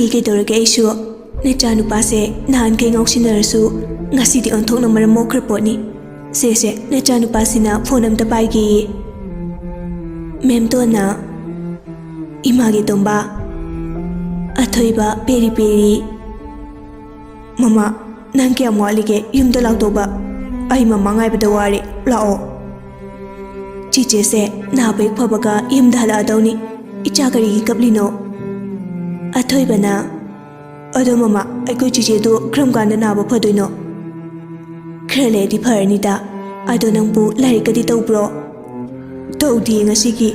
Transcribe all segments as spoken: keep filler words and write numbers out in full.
ꯀꯩꯗꯧꯔꯒꯦ? ꯑꯩꯁꯨ ꯅꯆꯥꯅꯨꯄꯥꯁꯦ ꯅꯍꯥꯟꯈꯩ ꯉꯥꯎꯁꯤꯟꯅꯔꯁꯨ ꯉꯁꯤꯗꯤ ꯑꯣꯟꯊꯣꯛꯅ ꯃꯔꯝ ꯃꯣꯛꯈ꯭ꯔ ꯄꯣꯠꯅꯤ꯫ ꯁꯦ, ꯁꯦ, ꯅꯆꯥꯅꯨꯄꯥꯁꯤꯅ ꯐꯣꯟ ꯑꯝꯇ ꯄꯥꯏꯒꯦꯌꯦ꯫ ꯃꯦꯝꯇꯣꯟꯅ, "ꯏꯃꯥꯒꯤ ꯇꯣꯝꯕ, ꯑꯊꯣꯏꯕ ꯄꯦꯔꯤ ꯄꯦꯔꯤ꯫ ꯃꯃꯥ, ꯅꯪ ꯀꯌꯥꯝ ꯋꯥꯠꯂꯤꯒꯦ ꯌꯨꯝꯗ ꯂꯥꯛꯇꯧꯕ? ꯑꯩ ꯃꯃꯥ ꯉꯥꯏꯕꯗ ꯋꯥꯔꯦ, ꯂꯥꯛꯑꯣ꯫" ꯆꯤꯆꯦꯁꯦ ꯅꯥꯕ ꯍꯦꯛ ꯐꯕꯒ ꯌꯨꯝꯗ ꯍꯜꯂꯛꯑꯗꯧꯅꯤ꯫ ꯏꯆꯥ ꯀꯔꯤꯒꯤ ꯀꯞꯂꯤꯅꯣ? ꯑꯊꯣꯏꯕꯅ, "ꯑꯗꯣ ꯃꯃꯥ, ꯑꯩꯈꯣꯏ ꯆꯤꯆꯦꯗꯣ ꯀꯔꯝ ꯀꯥꯟꯗ ꯅꯥꯕ ꯐꯗꯣꯏꯅꯣ?" "ꯈꯔ ꯂꯩꯔꯗꯤ ꯐꯔꯅꯤꯗ꯫ ꯑꯗꯣ ꯅꯪꯕꯨ ꯂꯥꯏꯔꯤꯛꯀꯗꯤ ꯇꯧꯕ꯭ꯔꯣ?" "ꯇꯧꯗꯤꯌꯦ ꯉꯁꯤꯒꯤ꯫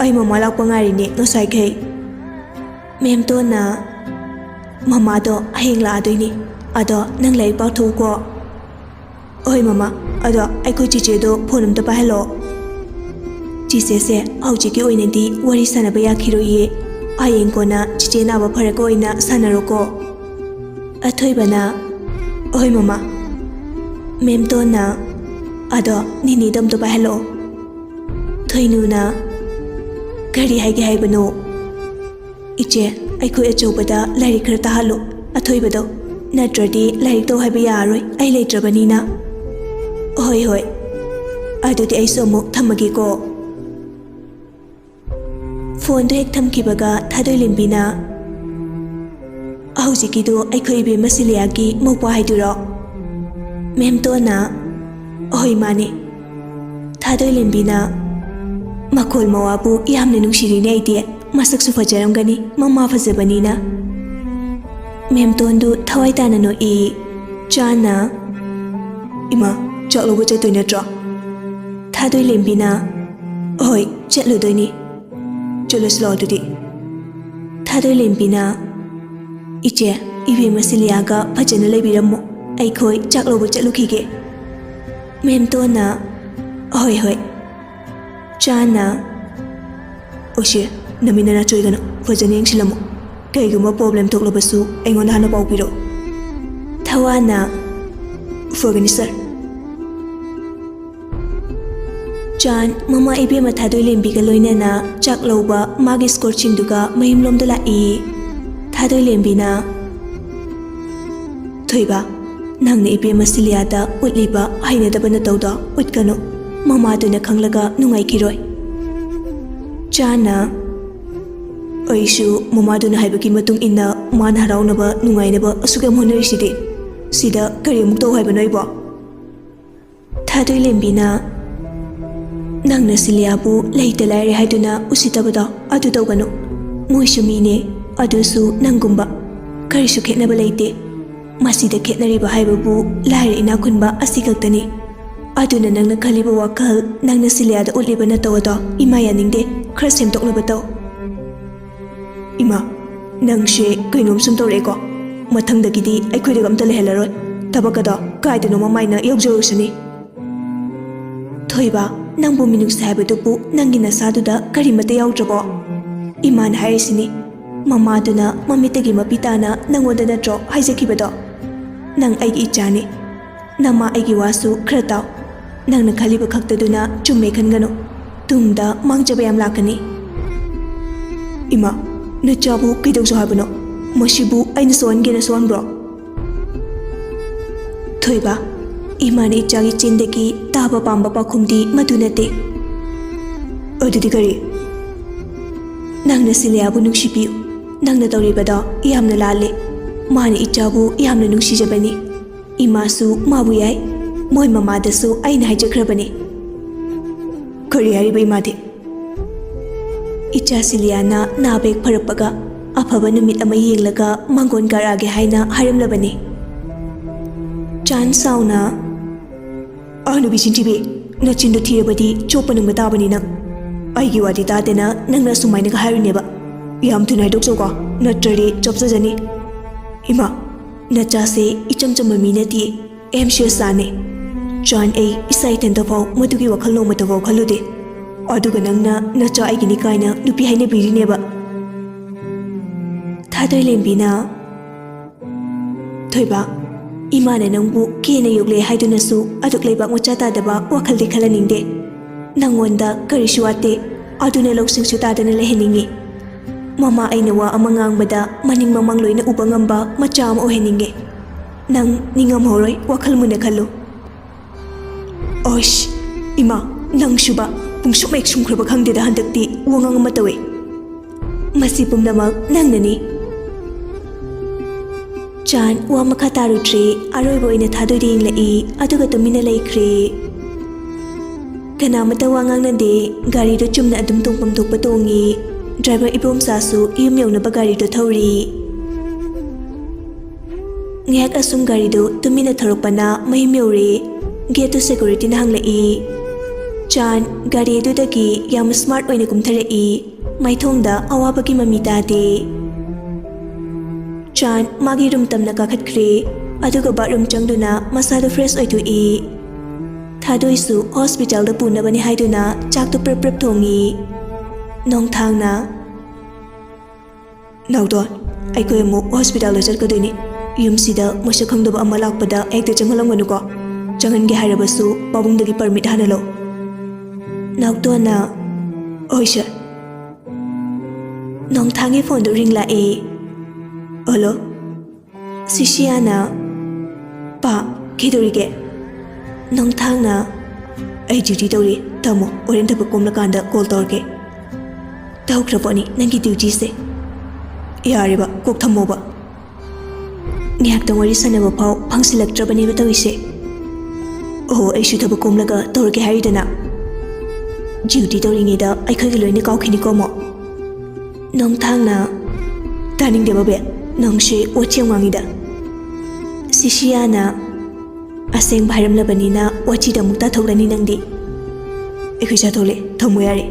ꯑꯩ ꯃꯃꯥ ꯂꯥꯛꯄ ꯉꯥꯏꯔꯤꯅꯦ ꯉꯁꯥꯏꯈꯩ꯫" ꯃꯦꯝꯇꯣꯟꯅ, "ꯃꯃꯥꯗꯣ ꯍꯌꯦꯡ ꯂꯥꯛꯑꯗꯣꯏꯅꯤ꯫ ꯑꯗꯣ ꯅꯪ ꯂꯥꯏꯔꯤꯛ ꯄꯥꯊꯣꯛꯎꯀꯣ꯫" "ꯍꯣꯏ ꯃꯃꯥ, ꯑꯗꯣ ꯑꯩꯈꯣꯏ ꯆꯤꯆꯦꯗꯣ ꯐꯣꯟ ꯑꯝꯇ ꯄꯥꯏꯍꯜꯂꯣ꯫" "ꯆꯤꯆꯦꯁꯦ ꯍꯧꯖꯤꯛꯀꯤ ꯑꯣꯏꯅꯗꯤ ꯋꯥꯔꯤ ꯁꯥꯟꯅꯕ ꯌꯥꯈꯤꯔꯣꯏꯌꯦ꯫ ꯍꯌꯦꯡ ꯀꯣꯟꯅ ꯆꯤꯆꯦ ꯅꯥꯕ ꯐꯔꯛꯄ ꯑꯣꯏꯅ ꯁꯥꯟꯅꯔꯣꯀꯣ꯫" ꯑꯊꯣꯏꯕꯅ, "ꯍꯣꯏ ꯃꯃꯥ꯫" ꯃꯦꯝꯇꯣꯟꯅ, "ꯑꯗꯣ ꯅꯤꯅꯦꯗꯣ ꯑꯝꯇ ꯄꯥꯏꯍꯜꯂꯛꯑꯣ꯫" ꯊꯣꯏꯅꯨꯅ, "ꯀꯔꯤ ꯍꯥꯏꯒꯦ ꯍꯥꯏꯕꯅꯣ?" "ꯏꯆꯦ, ꯑꯩꯈꯣꯏ ꯑꯆꯧꯕꯗ ꯂꯥꯏꯔꯤꯛ ꯈꯔ ꯇꯥꯍꯜꯂꯨ, ꯑꯊꯣꯏꯕꯗꯣ꯫ ꯅꯠꯇ꯭ꯔꯗꯤ ꯂꯥꯏꯔꯤꯛ ꯇꯧ ꯍꯥꯏꯕ ꯌꯥꯔꯔꯣꯏ, ꯑꯩ ꯂꯩꯇ꯭ꯔꯕꯅꯤꯅ꯫" "ꯍꯣꯏ, ꯍꯣꯏ꯫ ꯑꯗꯨꯗꯤ ꯑꯩꯁꯨ ꯑꯃꯨꯛ ꯊꯝꯃꯒꯦꯀꯣ꯫" ꯐꯣꯟꯗꯣ ꯍꯦꯛ ꯊꯝꯈꯤꯕꯒ ꯊꯥꯗꯣꯏꯂꯦꯝꯕꯤꯅ, "ꯍꯧꯖꯤꯛꯀꯤꯗꯣ ꯑꯩꯈꯣꯏ ꯏꯕꯦꯝꯃ ꯁꯤꯂꯤꯌꯥꯒꯤ ꯃꯧꯄ꯭ꯋꯥ ꯍꯥꯏꯗꯨꯔꯣ?" ꯃꯦꯝꯇꯣꯟꯅ, "ꯍꯣꯏ, ꯃꯥꯅꯦ꯫" ꯊꯥꯗꯣꯏꯂꯦꯝꯕꯤꯅ, "ꯃꯈꯣꯜ ꯃꯋꯥꯕꯨ ꯌꯥꯝꯅ ꯅꯨꯡꯁꯤꯔꯤꯅꯦ ꯑꯩꯗꯤ꯫ ꯃꯁꯛꯁꯨ ꯐꯖꯔꯝꯒꯅꯤ, ꯃꯃꯥ ꯐꯖꯕꯅꯤꯅ꯫" ꯃꯦꯝꯇꯣꯟꯗꯨ ꯊꯋꯥꯏ ꯇꯥꯅ ꯅꯣꯛꯏ꯫ ꯆꯥꯟꯅ, "ꯏꯃꯥ, ꯆꯥꯛ ꯂꯧꯕ ꯆꯠꯇꯣꯏ ꯅꯠꯇ꯭ꯔꯣ?" ꯊꯥꯗꯣꯏꯂꯦꯝꯕꯤꯅ, "ꯍꯣꯏ, ꯆꯠꯂꯨꯗꯣꯏꯅꯤ꯫ ꯆꯠꯂꯁꯤ ꯂꯥꯛꯑꯣ ꯑꯗꯨꯗꯤ꯫" ꯊꯥꯗꯣꯏꯂꯦꯝꯕꯤꯅ, "ꯏꯆꯦ, ꯏꯕꯦꯝꯃ ꯁꯤꯂꯤꯌꯥꯒ ꯐꯖꯅ ꯂꯩꯕꯤꯔꯝꯃꯣ, ꯑꯩꯈꯣꯏ ꯆꯥꯛ ꯂꯧꯕ ꯆꯠꯂꯨꯈꯤꯒꯦ꯫" ꯃꯦꯝꯇꯣꯟꯅ, "ꯍꯣꯏ, ꯍꯣꯏ꯫" ꯆꯥꯟꯅ, "ꯑꯣꯁꯦ, ꯅꯃꯤꯠ ꯅꯅꯥ ꯆꯣꯏꯒꯅꯨ, ꯐꯖꯅ ꯌꯦꯡꯁꯤꯜꯂꯝꯃꯨ꯫ ꯀꯩꯒꯨꯝꯕ problem ꯊꯣꯛꯂꯕꯁꯨ ꯑꯩꯉꯣꯟꯗ ꯍꯥꯟꯅ ꯄꯥꯎ ꯄꯤꯔꯛꯑꯣ꯫" ꯊꯋꯥꯟꯅ, "ꯐꯒꯅꯤ sir꯫" ꯆꯥꯟ ꯃꯃꯥ ꯏꯕꯦꯝꯃ ꯊꯥꯗꯣꯏꯂꯦꯝꯕꯤꯒ ꯂꯣꯏꯅꯅ ꯆꯥꯛ ꯂꯧꯕ ꯃꯥꯒꯤ escortꯁꯤꯡꯗꯨꯒ ꯃꯌꯨꯝꯂꯣꯝꯗ ꯂꯥꯛꯏ꯫ ꯊꯥꯗꯣꯏꯂꯦꯝꯕꯤꯅ, "ꯊꯣꯏꯕ, ꯅꯪꯅ ꯏꯕꯦꯝꯃ ꯁꯤꯂꯤꯌꯥꯗ ꯎꯠꯂꯤꯕ ꯍꯩꯅꯗꯕ ꯅꯇꯧꯗꯣ ꯎꯠꯀꯅꯨ꯫ ꯃꯃꯥꯗꯨꯅ ꯈꯪꯂꯒ ꯅꯨꯡꯉꯥꯏꯈꯤꯔꯣꯏ꯫" ꯆꯥꯟꯅ, "ꯑꯩꯁꯨ ꯃꯃꯥꯗꯨꯅ ꯍꯥꯏꯕꯒꯤ ꯃꯇꯨꯡ ꯏꯟꯅ ꯃꯥꯅ ꯍꯔꯥꯎꯅꯕ ꯅꯨꯡꯉꯥꯏꯅꯕ ꯑꯁꯨꯛ ꯌꯥꯝ ꯍꯣꯠꯅꯔꯤꯁꯤꯗꯤ꯫ ꯁꯤꯗ ꯀꯔꯤ ꯑꯃꯨꯛ ꯇꯧ ꯍꯥꯏꯕꯅꯣ ꯑꯩꯕꯣ?" ꯊꯥꯗꯣꯏꯂꯦꯝꯕꯤꯅ, "ꯅꯪꯅ ꯁꯤꯂꯤꯌꯥꯕꯨ ꯂꯩꯇ ꯂꯥꯏꯔꯦ ꯍꯥꯏꯗꯨꯅ ꯎꯁꯤꯠꯇꯕꯗꯣ ꯑꯗꯨ ꯇꯧꯒꯅꯨ꯫ ꯃꯣꯏꯁꯨ ꯃꯤꯅꯦ, ꯑꯗꯨꯁꯨ ꯅꯪꯒꯨꯝꯕ꯫ ꯀꯔꯤꯁꯨ ꯈꯦꯠꯅꯕ ꯂꯩꯇꯦ꯫ ꯃꯁꯤꯗ ꯈꯦꯠꯅꯔꯤꯕ ꯍꯥꯏꯕꯕꯨ ꯂꯥꯏꯔ ꯏꯅꯥꯛ ꯈꯨꯟꯕ ꯑꯁꯤ ꯈꯛꯇꯅꯤ꯫ ꯑꯗꯨꯅ ꯅꯪꯅ ꯈꯜꯂꯤꯕ ꯋꯥꯈꯜ, ꯅꯪꯅ ꯁꯤꯂꯤꯌꯥꯗ ꯎꯠꯂꯤꯕ ꯅꯇꯧ ꯑꯗꯣ ꯏꯃꯥ ꯌꯥꯅꯤꯡꯗꯦ꯫ ꯈꯔ ꯁꯦꯝꯗꯣꯛꯅꯕ ꯇꯧ꯫" "ꯏꯃꯥ, ꯅꯪꯁꯦ ꯀꯩꯅꯣꯝ ꯁꯨꯝ ꯇꯧꯔꯛꯑꯦꯀꯣ꯫ ꯃꯊꯪꯗꯒꯤꯗꯤ ꯑꯩꯈꯣꯏꯗꯒ ꯑꯝꯇ ꯂꯩꯍꯜꯂꯔꯣꯏ꯫ ꯊꯕꯛ ꯑꯗꯣ ꯀꯥꯏꯗꯅꯣꯃ ꯃꯥꯏꯅ ꯌꯧꯖꯔꯨꯁꯅꯤ꯫" "ꯊꯣꯏꯕ, ꯅꯪꯕꯨ ꯃꯤꯅꯨꯡꯁꯤ ꯍꯥꯏꯕꯗꯨꯕꯨ ꯅꯪꯒꯤ ꯅꯁꯥꯗꯨꯗ ꯀꯔꯤꯃꯠꯇ ꯌꯥꯎꯗ꯭ꯔꯕꯣ? ꯏꯃꯥꯅ ꯍꯥꯏꯔꯤꯁꯤꯅꯤ, ꯃꯃꯥꯗꯨꯅ ꯃꯃꯤꯠꯇꯒꯤ ꯃꯄꯤ ꯇꯥꯅ ꯅꯪꯉꯣꯟꯗ ꯅꯠꯇ꯭ꯔꯣ ꯍꯥꯏꯖꯈꯤꯕꯗꯣ? ꯅꯪ ꯑꯩꯒꯤ ꯏꯆꯥꯅꯤ꯫ ꯅꯃꯥ ꯑꯩꯒꯤ ꯋꯥꯁꯨ ꯈꯔ ꯇꯥꯎ꯫ ꯅꯪꯅ ꯈꯜꯂꯤꯕ ꯈꯛꯇꯗꯨꯅ ꯆꯨꯝꯃꯦ ꯈꯟꯒꯅꯨ꯫ ꯇꯨꯡꯗ ꯃꯥꯡꯖꯕ ꯌꯥꯝ ꯂꯥꯛꯀꯅꯤ꯫" "ꯏꯃꯥ, ꯅꯆꯥꯕꯨ ꯀꯩꯗꯧꯁꯣ ꯍꯥꯏꯕꯅꯣ? ꯃꯁꯤꯕꯨ ꯑꯩꯅ ꯁꯣꯛꯍꯟꯒꯦꯅ ꯁꯣꯛꯍꯟꯕ꯭ꯔꯣ?" "ꯊꯣꯏꯕ, ꯏꯃꯥꯅ ꯏꯆꯥꯒꯤ ꯆꯤꯟꯗꯒꯤ ꯇꯥꯕ ꯄꯥꯝꯕ ꯄꯥꯎꯈꯨꯝꯗꯤ ꯃꯗꯨ ꯅꯠꯇꯦ꯫" "ꯑꯗꯨꯗꯤ ꯀꯔꯤ?" "ꯅꯪꯅ ꯁꯤꯂꯤꯌꯥꯕꯨ ꯅꯨꯡꯁꯤꯕꯤꯌꯨ꯫ ꯅꯪꯅ ꯇꯧꯔꯤꯕꯗꯣ ꯌꯥꯝꯅ ꯂꯥꯜꯂꯦ꯫ ꯃꯥꯅ ꯏꯆꯥꯕꯨ ꯌꯥꯝꯅ ꯅꯨꯡꯁꯤꯖꯕꯅꯤ꯫ ꯏꯃꯥꯁꯨ ꯃꯥꯕꯨ ꯌꯥꯏ꯫ ꯃꯣꯏ ꯃꯃꯥꯗꯁꯨ ꯑꯩꯅ ꯍꯥꯏꯖꯈ꯭ꯔꯕꯅꯤ꯫" "ꯀꯔꯤ ꯍꯥꯏꯔꯤꯕ ꯏꯃꯥꯗꯤ?" "ꯏꯆꯥ ꯁꯤꯂꯤꯌꯥꯅ ꯅꯥꯕ ꯍꯦꯛ ꯐꯔꯛꯄꯒ ꯑꯐꯕ ꯅꯨꯃꯤꯠ ꯑꯃ ꯌꯦꯡꯂꯒ ꯃꯥꯡꯒꯣꯟ ꯀꯥꯔꯛꯑꯒꯦ ꯍꯥꯏꯅ ꯍꯥꯏꯔꯝꯂꯕꯅꯤ꯫" ꯆꯥꯟ ꯁꯥꯎꯅ, "ꯑꯥ, ꯅꯨꯄꯤ ꯆꯤꯟꯊꯤꯕꯤ, ꯅꯆꯤꯟꯗꯣ ꯊꯤꯔꯕꯗꯤ ꯆꯣꯞꯄ ꯅꯪꯕ ꯇꯥꯕꯅꯤ ꯅꯪ꯫ ꯑꯩꯒꯤ ꯋꯥꯗꯤ ꯇꯥꯗꯅ ꯅꯪꯅ ꯑꯁꯨꯃꯥꯏꯅꯒ ꯍꯥꯏꯔꯨꯅꯦꯕ? ꯌꯥꯝ ꯊꯨꯅ ꯍꯥꯏꯗꯣꯛꯆꯧꯀꯣ, ꯅꯠꯇ꯭ꯔꯗꯤ ꯆꯣꯞꯆꯖꯅꯤ꯫" "ꯏꯃꯥ, ꯅꯆꯥꯁꯦ ꯏꯆꯝ ꯆꯝꯕ ꯃꯤ ꯅꯠꯇꯦ, ꯑꯦꯝ ꯁꯤ ꯑꯦꯁ ꯆꯥꯅꯤ꯫ ꯆꯥꯟ, ꯑꯩ ꯏꯁꯥ ꯏꯊꯟꯇ ꯐꯥꯎ ꯃꯗꯨꯒꯤ ꯋꯥꯈꯜ ꯅꯣꯡꯃꯇ ꯐꯥꯎ ꯈꯜꯂꯨꯗꯦ꯫ ꯑꯗꯨꯒ ꯅꯪꯅ ꯅꯆꯥ ꯑꯩꯒꯤꯅꯤ ꯀꯥꯏꯅ ꯅꯨꯄꯤ ꯍꯥꯏꯅꯕꯤꯔꯤꯅꯦꯕ꯫" ꯊꯥꯗꯣꯏꯂꯦꯝꯕꯤꯅ, "ꯊꯣꯏꯕ, ꯏꯃꯥꯅ ꯅꯪꯕꯨ ꯀꯦꯅ ꯌꯣꯛꯂꯦ ꯍꯥꯏꯗꯨꯅꯁꯨ ꯑꯗꯨꯛ ꯂꯩꯕꯥꯛ ꯃꯆꯥ ꯇꯥꯗꯕ ꯋꯥꯈꯜꯗꯤ ꯈꯜꯍꯟꯅꯤꯡꯗꯦ꯫ ꯅꯪꯉꯣꯟꯗ ꯀꯔꯤꯁꯨ ꯋꯥꯠꯇꯦ, ꯑꯗꯨꯅ ꯂꯧꯁꯤꯡꯁꯨ ꯇꯥꯗꯅ ꯂꯩꯍꯟꯅꯤꯡꯉꯤ꯫ ꯃꯃꯥ ꯑꯩꯅ ꯋꯥ ꯑꯃ ꯉꯥꯡꯕꯗ ꯃꯅꯤꯡ ꯃꯃꯥꯡ ꯂꯣꯏꯅ ꯎꯕ ꯉꯝꯕ ꯃꯆꯥ ꯑꯃ ꯑꯣꯏꯍꯟꯅꯤꯡꯉꯦ꯫ ꯅꯪ ꯅꯤꯡꯉꯝꯍꯧꯔꯣꯏ, ꯋꯥꯈꯜ ꯃꯨꯟꯅ ꯈꯜꯂꯨ꯫ ꯑꯣꯏꯁ, ꯏꯃꯥ, ꯅꯪꯁꯨꯕ, ꯄꯨꯡꯁꯨꯝ ꯍꯦꯛ ꯁꯨꯝꯈ꯭ꯔꯕ ꯈꯪꯗꯦꯗ, ꯍꯟꯗꯛꯇꯤ ꯋꯥꯉꯥꯡ ꯑꯃ ꯇꯧꯋꯦ꯫ ꯃꯁꯤ ꯄꯨꯝꯅꯃꯛ ꯅꯪꯅꯅꯤ꯫ ꯆꯥꯟ ꯋꯥ ꯃꯈꯥ ꯇꯥꯔꯨꯗ꯭ꯔꯦ, ꯑꯔꯣꯏꯕ ꯑꯣꯏꯅ ꯊꯥꯗꯣꯏꯗ ꯌꯦꯡꯂꯛꯏ, ꯑꯗꯨꯒ ꯇꯨꯃꯤꯟꯅ ꯂꯩꯈ꯭ꯔꯦ꯫ ꯀꯅꯥꯃꯠꯇ ꯋꯥ ꯉꯥꯡꯅꯗꯦ, ꯒꯥꯔꯤꯗꯨ ꯆꯨꯝꯅ ꯑꯗꯨꯝ ꯇꯣꯡꯐꯝ ꯊꯣꯛꯄ ꯇꯣꯡꯉꯤ꯫ ꯗ꯭ꯔꯥꯏꯚꯔ ꯏꯕꯣꯝꯆꯥꯁꯨ ꯌꯨꯝ ꯌꯧꯅꯕ ꯒꯥꯔꯤꯗꯨ ꯊꯧꯔꯤ꯫ ꯉꯥꯏꯍꯥꯛ ꯑꯁꯨꯝ ꯒꯥꯔꯤꯗꯨ ꯇꯨꯃꯤꯟꯅ ꯊꯧꯔꯛꯄꯅ ꯃꯌꯨꯝ ꯌꯧꯔꯦ꯫ ꯒꯦꯠꯇꯨ ꯁꯦꯀꯨꯔꯤꯇꯤꯅ ꯍꯥꯡꯂꯛꯏ꯫ ꯆꯥꯟ ꯒꯥꯔꯤ ꯑꯗꯨꯗꯒꯤ ꯌꯥꯝ ꯁ꯭ꯃꯥꯔꯠ ꯑꯣꯏꯅ ꯀꯨꯝꯊꯔꯛꯏ꯫ ꯃꯥꯏꯊꯣꯡꯗ ꯑꯋꯥꯕꯒꯤ ꯃꯃꯤ ꯇꯥꯗꯦ꯫ ꯆꯥꯟ ꯃꯥꯒꯤ ꯔꯨꯝ ꯇꯝꯅ ꯀꯥꯈꯠꯈ꯭ꯔꯦ, ꯑꯗꯨꯒ ꯕꯥꯠꯔꯨꯝ ꯆꯪꯗꯨꯅ ꯃꯁꯥꯗꯨ ꯐ꯭ꯔꯦꯁ ꯑꯣꯏꯊꯣꯛꯏ꯫ ꯊꯥꯗꯣꯏꯁꯨ ꯍꯣꯁꯄꯤꯇꯥꯜꯗ ꯄꯨꯅꯕꯅꯤ ꯍꯥꯏꯗꯨꯅ ꯆꯥꯛꯇꯨ ꯄ꯭ꯔꯞ ꯄ꯭ꯔꯞ ꯊꯣꯡꯉꯤ꯫ ꯅꯣꯡꯊꯥꯡꯅ, "ꯅꯥꯎꯇꯣꯟ, ꯑꯩꯈꯣꯏ ꯑꯃꯨꯛ ꯍꯣꯁꯄꯤꯇꯥꯜꯗ ꯆꯠꯀꯗꯣꯏꯅꯤ꯫ ꯌꯨꯝꯁꯤꯗ ꯃꯁꯛ ꯈꯪꯗꯕ ꯑꯃ ꯂꯥꯛꯄꯗ ꯍꯦꯛꯇ ꯆꯪꯍꯜꯂꯝꯒꯅꯨꯀꯣ꯫ ꯆꯪꯍꯟꯒꯦ ꯍꯥꯏꯔꯕꯁꯨ ꯄꯥꯕꯨꯡꯗꯒꯤ ꯄꯔꯃꯤꯠ ꯍꯥꯟꯅ ꯂꯧ꯫" ꯅꯥꯎꯇꯣꯟꯅ, "ꯍꯣꯏ ꯁꯥꯔ꯫" ꯅꯣꯡꯊꯥꯡꯒꯤ ꯐꯣꯟꯗꯨ ꯔꯤꯡ ꯂꯥꯛꯑꯦ꯫ "ꯍꯜꯂꯣ?" ꯁꯤꯁꯤꯌꯥꯅ, "ꯄꯥ, ꯀꯩꯗꯧꯔꯤꯒꯦ?" ꯅꯣꯡꯊꯥꯡꯅ, "ꯑꯩ ꯗ꯭ꯌꯨꯇꯤ ꯇꯧꯔꯤ, ꯊꯝꯃꯣ, ꯍꯣꯔꯦꯟ ꯊꯕꯛ ꯀꯣꯝꯂꯀꯥꯟꯗ ꯀꯣꯜ ꯇꯧꯔꯛꯀꯦ꯫" "ꯇꯧꯈ꯭ꯔꯕꯣꯅꯦ ꯅꯪꯒꯤ ꯗ꯭ꯌꯨꯇꯤꯁꯦ?" "ꯌꯥꯔꯦꯕ, ꯀꯣꯛ ꯊꯝꯃꯣꯕ꯫" ꯉꯥꯏꯍꯥꯛꯇꯪ ꯋꯥꯔꯤ ꯁꯥꯟꯅꯕ ꯐꯥꯎ ꯐꯪꯁꯤꯜꯂꯛꯇ꯭ꯔꯕꯅꯦꯕ ꯇꯧꯔꯤꯁꯦ꯫ "ꯑꯣꯍꯣ, ꯑꯩꯁꯨ ꯊꯕꯛ ꯀꯣꯝꯂꯒ ꯇꯧꯔꯛꯀꯦ ꯍꯥꯏꯔꯤꯗꯅ꯫ ꯗ꯭ꯌꯨꯇꯤ ꯇꯧꯔꯤꯉꯩꯗ ꯑꯩꯈꯣꯏꯒꯤ ꯂꯣꯏꯅ ꯀꯥꯎꯈꯤꯅꯤꯀꯣ ꯑꯃꯨꯛ꯫" ꯅꯣꯡꯊꯥꯡꯅ, "ꯇꯥꯅꯤꯡꯗꯦ ꯕꯕꯦ, ꯅꯪꯁꯦ ꯋꯥꯊꯤ ꯌꯥꯝ ꯉꯥꯡꯉꯤꯗ꯫" ꯁꯤꯁꯤꯌꯥꯅ, "ꯑꯁꯦꯡꯕ ꯍꯥꯏꯔꯝꯂꯕꯅꯤꯅ ꯋꯥꯊꯤꯗ ꯑꯃꯨꯛ ꯇꯥꯊꯣꯛꯂꯅꯤ ꯅꯪꯗꯤ꯫" "ꯑꯩꯈꯣꯏ ꯆꯥꯊꯣꯛꯂꯦ, ꯊꯝꯃꯣ ꯌꯥꯔꯦ꯫"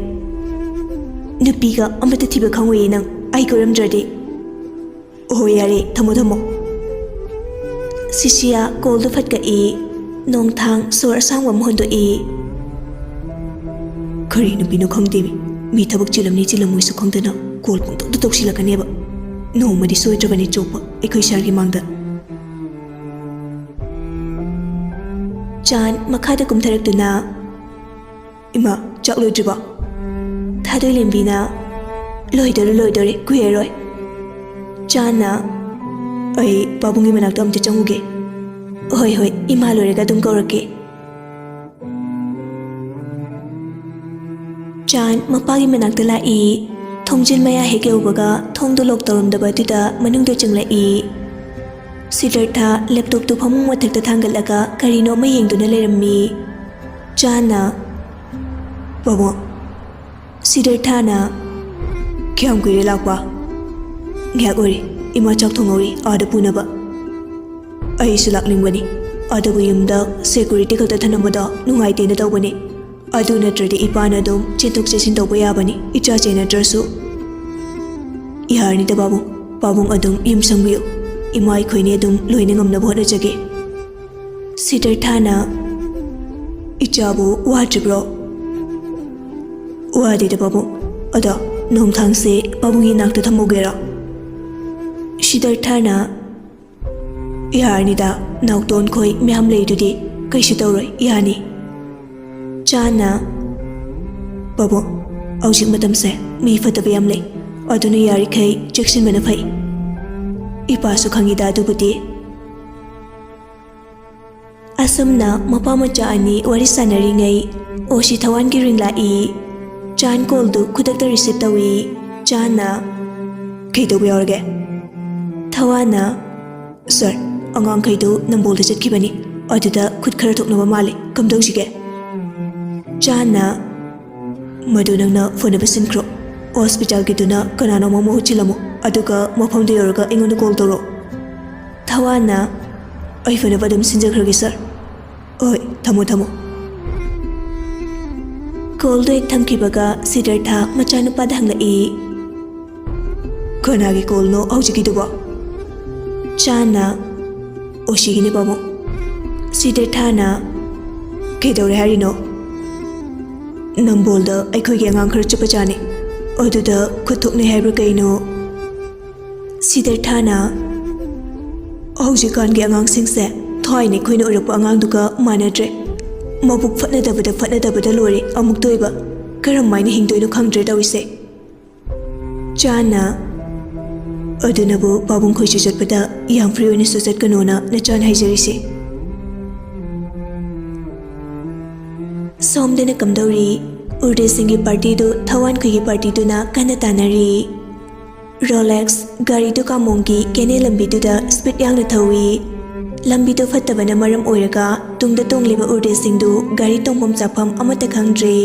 "ꯅꯨꯄꯤꯒ ꯑꯃꯠꯇ ꯊꯤꯕ ꯈꯪꯉꯣꯏꯌꯦ ꯅꯪ, ꯑꯩ ꯀꯣꯏꯔꯝꯗ꯭ꯔꯗꯤ꯫" "ꯑꯣꯍꯣ, ꯌꯥꯔꯦ, ꯊꯝꯃꯣ, ꯊꯝꯃꯣ꯫" ꯁꯤꯁꯤꯌꯥ ꯀꯣꯜꯗꯨ ꯐꯠ ꯀꯛꯏ꯫ ꯅꯣꯡꯊꯥꯡ ꯁꯣꯔ ꯑꯁꯥꯡꯕ ꯑꯃ ꯍꯣꯟꯗꯣꯛꯏ꯫ "ꯀꯔꯤ ꯅꯨꯄꯤꯅꯣ ꯈꯪꯗꯦꯃꯤ, ꯃꯤ ꯊꯕꯛ ꯆꯤꯜꯂꯝꯅꯤ ꯆꯤꯜꯂꯝꯃꯣꯏꯁꯨ ꯈꯪꯗꯅ ꯀꯣꯜ ꯄꯪꯇꯧꯗ ꯇꯧꯁꯤꯜꯂꯛꯀꯅꯦꯕ꯫ ꯅꯣꯡꯃꯗꯤ ꯁꯣꯏꯗ꯭ꯔꯕꯅꯤ ꯆꯣꯞꯄ ꯑꯩꯈꯣꯏ ꯁꯥꯔꯒꯤ ꯃꯥꯡꯗ꯫" ꯆꯥꯟ ꯃꯈꯥꯗ ꯀꯨꯝꯊꯔꯛꯇꯨꯅ, "ꯏꯃꯥ, ꯆꯥꯛ ꯂꯣꯏꯗ꯭ꯔꯤꯕꯣ?" ꯊꯥꯗꯣꯏꯂꯦꯝꯕꯤꯅ, ꯂꯣꯏꯗꯣꯔꯦ, ꯂꯣꯏꯗꯣꯔꯦ, ꯀꯨꯏꯔꯔꯣꯏ꯫ ꯆꯥꯟꯅ, "ꯑꯩ ꯄꯥꯕꯨꯡꯒꯤ ꯃꯅꯥꯛꯇ ꯑꯝꯇ ꯆꯪꯉꯨꯒꯦ꯫" "ꯍꯣꯏ, ꯍꯣꯏ, ꯏꯃꯥ ꯂꯣꯏꯔꯒ ꯑꯗꯨꯝ ꯀꯧꯔꯛꯀꯦ꯫" ꯆꯥꯟ ꯃꯄꯥꯒꯤ ꯃꯅꯥꯛꯇ ꯂꯥꯛꯏ꯫ ꯊꯣꯡꯖꯤꯜ ꯃꯌꯥ ꯍꯦꯛ ꯌꯧꯕꯒ ꯊꯣꯡꯗꯣ ꯂꯣꯛ ꯇꯧꯔꯝꯗꯕ ꯑꯗꯨꯗ ꯃꯅꯨꯡꯗ ꯆꯪꯂꯛꯏ꯫ ꯁꯤꯗꯔꯊ ꯂꯦꯞꯇꯣꯞꯇꯨ ꯐꯃꯨꯡ ꯃꯊꯛꯇ ꯊꯥꯡꯒꯠꯂꯒ ꯀꯔꯤꯅꯣ ꯑꯃ ꯌꯦꯡꯗꯨꯅ ꯂꯩꯔꯝꯃꯤ꯫ ꯆꯥꯟꯅ, "ꯄꯥꯕꯨꯡ꯫" ꯁꯤꯗꯔꯊꯥꯅ, "ꯀꯌꯥꯝ ꯀꯨꯏꯔꯦ ꯂꯥꯛꯄ?" "ꯉꯥꯏꯍꯥꯛ ꯑꯣꯏꯔꯦ꯫ ꯏꯃꯥ ꯆꯥꯛ ꯊꯣꯡꯍꯧꯔꯤ, ꯑꯥꯗ ꯄꯨꯅꯕ꯫" "ꯑꯩꯁꯨ ꯂꯥꯛꯅꯤꯡꯕꯅꯤ, ꯑꯗꯨꯕꯨ ꯌꯨꯝꯗ ꯁꯦꯀ꯭ꯌꯨꯔꯤꯇꯤ ꯈꯛꯇ ꯊꯅꯝꯕꯗꯣ ꯅꯨꯡꯉꯥꯏꯇꯦꯅ ꯇꯧꯕꯅꯤ꯫ ꯑꯗꯨ ꯅꯠꯇ꯭ꯔꯗꯤ ꯏꯄꯥꯅ ꯑꯗꯨꯝ ꯆꯦꯟꯊꯣꯛ ꯆꯦꯟꯁꯤꯟ ꯇꯧꯕ ꯌꯥꯕꯅꯤ, ꯏꯆꯥ ꯆꯦꯟꯅꯗ꯭ꯔꯁꯨ꯫" "ꯌꯥꯔꯅꯤꯗ ꯄꯥꯕꯨꯡ, ꯄꯥꯕꯨꯡ ꯑꯗꯨꯝ ꯌꯨꯝ ꯁꯪꯕꯤꯌꯨ꯫ ꯏꯃꯥ ꯑꯩꯈꯣꯏꯅꯤ ꯑꯗꯨꯝ ꯂꯣꯏꯅ ꯉꯝꯅꯕ ꯍꯣꯠꯅꯖꯒꯦ꯫" ꯁꯤꯗꯔꯊꯥꯅ, "ꯏꯆꯥꯕꯨ ꯋꯥꯗ꯭ꯔꯤꯕ꯭ꯔꯣ?" "ꯋꯥꯗꯦꯗ ꯄꯥꯕꯨꯡ, ꯑꯗꯣ ꯅꯣꯡꯊꯥꯡꯁꯦ ꯄꯥꯕꯨꯡꯒꯤ ꯅꯥꯛꯇ ꯊꯝꯍꯧꯒꯦꯔꯣ?" ꯁꯤꯗꯔꯊꯥꯅ, "ꯌꯥꯔꯅꯤꯗ, ꯅꯥꯎꯇꯣꯟ ꯈꯣꯏ ꯃꯌꯥꯝ ꯂꯩꯗꯨꯗꯤ, ꯀꯩꯁꯨ ꯇꯧꯔꯣꯏ, ꯌꯥꯅꯤ꯫" ꯆꯥꯟꯅ, "ꯄꯥꯕꯨꯡ, ꯍꯧꯖꯤꯛ ꯃꯇꯝꯁꯦ ꯃꯤ ꯐꯠꯇꯕ ꯌꯥꯝ ꯂꯩ, ꯑꯗꯨꯅ ꯌꯥꯔꯤꯈꯩ ꯆꯦꯛꯁꯤꯟꯕꯅ ꯐꯩ꯫ ꯏꯄꯥꯁꯨ ꯈꯪꯉꯤꯗ ꯑꯗꯨꯕꯨꯗꯤ꯫" ꯑꯁꯨꯝꯅ ꯃꯄꯥ ꯃꯆꯥ ꯑꯅꯤ ꯋꯥꯔꯤ ꯁꯥꯟꯅꯔꯤꯉꯩ, ꯑꯣꯁꯤ ꯊꯋꯥꯟꯒꯤ ꯔꯤꯡ ꯂꯥꯛꯏ꯫ ꯆꯥꯟ ꯀꯣꯜꯗꯨ ꯈꯨꯗꯛꯇ ꯔꯤꯁꯤꯞ ꯇꯧꯏ꯫ ꯆꯥꯟꯅ, "ꯀꯩꯗꯧꯕ ꯌꯥꯎꯔꯒꯦ?" ꯊꯋꯥꯟꯅ, "ꯁꯥꯔ, ꯑꯉꯥꯡꯈꯩꯗꯨ ꯅꯝꯕꯣꯜꯗ ꯆꯠꯈꯤꯕꯅꯤ, ꯑꯗꯨꯗ ꯈꯨꯠ ꯈꯔ ꯊꯣꯛꯅꯕ ꯃꯥꯜꯂꯤ, ꯀꯝꯗꯧꯁꯤꯒꯦ?" ꯆꯥꯟꯅ, "ꯃꯗꯨ ꯅꯪꯅ ꯐꯅꯕ ꯁꯤꯟꯈ꯭ꯔꯣ꯫ ꯍꯣꯁꯄꯤꯇꯥꯜꯒꯤꯗꯨꯅ ꯀꯅꯥꯅꯣꯝꯃ ꯃꯍꯨꯠ ꯁꯤꯜꯂꯝꯃꯨ, ꯑꯗꯨꯒ ꯃꯐꯝꯗꯨ ꯌꯧꯔꯒ ꯑꯩꯉꯣꯟꯗ ꯀꯣꯜ ꯇꯧꯔꯛꯑꯣ꯫" ꯊꯋꯥꯟꯅ, "ꯑꯩ ꯐꯅꯕ ꯑꯗꯨꯝ ꯁꯤꯟꯖꯈ꯭ꯔꯒꯦ ꯁꯥꯔ꯫ ꯍꯣꯏ, ꯊꯝꯃꯣ, ꯊꯝꯃꯣ꯫" ꯀꯣꯜꯗꯣ ꯍꯦꯛ ꯊꯝꯈꯤꯕꯒ ꯁꯤꯗꯔꯊ ꯃꯆꯥꯅꯨꯄꯥꯗ ꯍꯪꯂꯛꯏ, "ꯀꯅꯥꯒꯤ ꯀꯣꯜꯅꯣ ꯍꯧꯖꯤꯛꯀꯤꯗꯨꯕꯣ?" ꯆꯥꯟꯅ, "ꯑꯣꯁꯤꯒꯤꯅꯦ ꯄꯥꯕꯨꯡ꯫" ꯁꯤꯗꯔꯊꯥꯅ, "ꯀꯩꯗꯧꯔꯦ ꯍꯥꯏꯔꯤꯅꯣ?" "ꯅꯝꯕꯣꯜꯗ ꯑꯩꯈꯣꯏꯒꯤ ꯑꯉꯥꯡ ꯈꯔ ꯆꯠꯄꯖꯥꯠꯅꯤ, ꯑꯗꯨꯗ ꯈꯨꯠ ꯊꯣꯛꯅꯩ ꯍꯥꯏꯕ꯭ꯔꯥ ꯀꯩꯅꯣ꯫" ꯁꯤꯗꯔꯊꯥꯅ, "ꯍꯧꯖꯤꯛꯀꯥꯟꯒꯤ ꯑꯉꯥꯡꯁꯤꯡꯁꯦ ꯊꯥꯏꯅ ꯑꯩꯈꯣꯏꯅ ꯑꯣꯏꯔꯛꯄ ꯑꯉꯥꯡꯗꯨꯒ ꯃꯥꯟꯅꯗ꯭ꯔꯦ꯫ ꯃꯕꯨꯛ ꯐꯠꯅꯗꯕꯗ ꯐꯠꯅꯗꯕꯗ ꯂꯣꯏꯔꯦ ꯑꯃꯨꯛꯇ ꯑꯣꯏꯕ꯫ ꯀꯔꯝꯃꯥꯏꯅ ꯍꯤꯡꯗꯣꯏꯅꯣ ꯈꯪꯗ꯭ꯔꯦ ꯇꯧꯔꯤꯁꯦ꯫" ꯆꯥꯟꯅ, "ꯑꯗꯨꯅꯕꯨ ꯄꯥꯕꯨꯡ ꯈꯣꯏꯁꯨ ꯆꯠꯄꯗ ꯌꯥꯝ ꯐ꯭ꯔꯤ ꯑꯣꯏꯅꯁꯨ ꯆꯠꯀꯅꯣꯅ ꯅꯆꯥꯟ ꯍꯥꯏꯖꯔꯤꯁꯦ꯫" ꯁꯣꯝꯗꯅ ꯀꯝꯗꯧꯔꯤ? ꯎꯔꯗꯦꯁꯤꯡꯒꯤ ꯄꯥꯔꯇꯤꯗꯨ ꯊꯋꯥꯟꯈꯣꯏꯒꯤ ꯄꯥꯔꯇꯤꯗꯨꯅ ꯀꯟꯅ ꯇꯥꯟꯅꯔꯤ꯫ ꯔꯣꯂꯦꯛꯁ ꯒꯥꯔꯤꯗꯨ ꯀꯥꯃꯣꯡꯒꯤ ꯀꯦꯅꯦꯜ ꯂꯝꯕꯤꯗꯨꯗ ꯁ꯭ꯄꯤꯗ ꯌꯥꯡꯅ ꯊꯧꯏ꯫ ꯂꯝꯕꯤꯗꯨ ꯐꯠꯇꯕꯅ ꯃꯔꯝ ꯑꯣꯏꯔꯒ ꯇꯨꯡꯗ ꯇꯣꯡꯂꯤꯕ ꯎꯔꯗꯦꯁꯤꯡꯗꯨ ꯒꯥꯔꯤ ꯇꯣꯡꯐꯝ ꯆꯥꯐꯝ ꯑꯃꯠꯇ ꯈꯪꯗ꯭ꯔꯦ꯫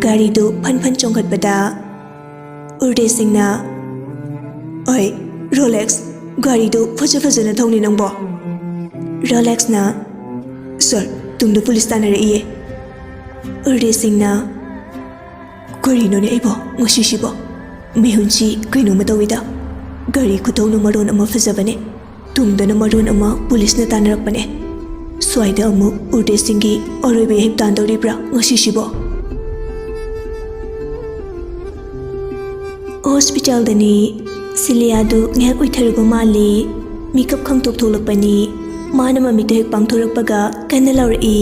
ꯒꯥꯔꯤꯗꯨ ꯐꯟ ꯐꯟ ꯆꯣꯡꯈꯠꯄꯗ ꯎꯔꯗꯦꯁꯤꯡꯅ, "ꯑꯩ, ꯔꯣꯂꯦꯛꯁ, ꯒꯥꯔꯤꯗꯨ ꯐꯖ ꯐꯖꯅ ꯊꯧꯅꯤ ꯅꯪꯕꯣ?" ꯔꯣꯂꯦꯛꯁꯅ, "ꯁꯥꯔ, ꯇꯨꯡꯗ ꯄꯨꯂꯤꯁ ꯇꯥꯟꯅꯔꯛꯏꯌꯦ꯫" ꯎꯔꯗꯦꯁꯤꯡꯅ, "ꯀꯔꯤꯅꯣꯅꯦ ꯑꯩꯕꯣ ꯉꯁꯤꯁꯤꯕꯣ? ꯃꯤꯍꯨꯟꯁꯤ ꯀꯩꯅꯣꯝꯃ ꯇꯧꯏꯗ꯫ ꯒꯥꯔꯤ ꯈꯨꯊꯧꯅ ꯃꯔꯣꯟ ꯑꯃ ꯐꯖꯕꯅꯦ, ꯇꯨꯡꯗꯅ ꯃꯔꯣꯟ ꯑꯃ ꯄꯨꯂꯤꯁꯅ ꯇꯥꯟꯅꯔꯛꯄꯅꯦ꯫ ꯁ꯭ꯋꯥꯏꯗ ꯑꯃꯨꯛ ꯎꯔꯗꯦꯁꯤꯡꯒꯤ ꯑꯔꯣꯏꯕ ꯏꯍꯤꯞ ꯇꯥꯟꯗꯧꯔꯤꯕ꯭ꯔꯥ ꯉꯁꯤꯁꯤꯕꯣ?" ꯍꯣꯁꯄꯤꯇꯥꯜꯗꯅꯤ꯫ ꯁꯤꯂꯤꯌꯥꯗꯨ ꯉꯥꯏꯍꯥꯛ ꯎꯏꯊꯔꯨꯕ ꯃꯥꯜꯂꯤ꯫ ꯃꯤꯀꯞ ꯈꯪꯊꯣꯛ ꯊꯣꯛꯂꯛꯄꯅꯤ꯫ ꯃꯥꯅ ꯃꯃꯤꯠꯇꯨ ꯍꯦꯛ ꯄꯥꯡꯊꯣꯔꯛꯄꯒ ꯀꯟꯅ ꯂꯥꯎꯔꯛꯏ,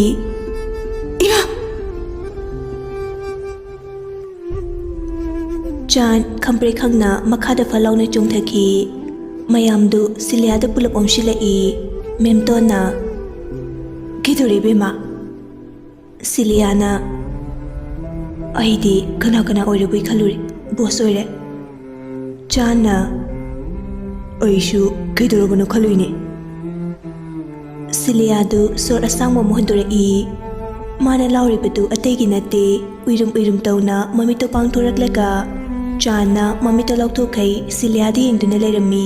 "ꯏꯃꯥ!" ꯆꯥꯟ ꯈꯝꯄ꯭ꯔꯦꯛ ꯈꯪꯅ ꯃꯈꯥꯗ ꯐꯠ ꯂꯥꯎꯅ ꯆꯣꯡꯊꯈꯤ꯫ ꯃꯌꯥꯝꯗꯨ ꯁꯤꯂꯤꯌꯥꯗ ꯄꯨꯂꯞ ꯑꯣꯝꯁꯤꯜꯂꯛꯏ꯫ ꯃꯦꯝꯇꯣꯟꯅ, "ꯀꯩꯗꯧꯔꯦ ꯏꯕꯦꯝꯃ?" ꯁꯤꯂꯤꯌꯥꯅ, "ꯑꯩꯗꯤ ꯀꯅꯥ ꯀꯅꯥ ꯑꯣꯏꯔꯕꯣꯏ ꯈꯜꯂꯨꯔꯦ, ꯕꯣꯁ ꯑꯣꯏꯔꯦ꯫" ꯆꯥꯟꯅ, "ꯑꯩꯁꯨ ꯀꯩꯗꯧꯔꯕꯅꯣ ꯈꯜꯂꯨꯏꯅꯦ꯫" ꯁꯤꯂꯤꯌꯥꯗꯨ ꯁꯣꯔ ꯑꯁꯥꯡꯕ ꯑꯃ ꯍꯣꯟꯗꯣꯔꯛꯏ꯫ ꯃꯥꯅ ꯂꯥꯎꯔꯤꯕꯗꯨ ꯑꯇꯩꯒꯤ ꯅꯠꯇꯦ, ꯎꯏꯔꯨꯝ ꯎꯏꯔꯨꯝ ꯇꯧꯅ ꯃꯃꯤꯠꯇꯣ ꯄꯥꯡꯊꯣꯔꯛꯂꯒ ꯆꯥꯟꯅ ꯃꯃꯤꯠꯇꯣ ꯂꯥꯎꯊꯣꯛꯈꯩ ꯁꯤꯂꯤꯌꯥꯗ ꯌꯦꯡꯗꯨꯅ ꯂꯩꯔꯝꯃꯤ꯫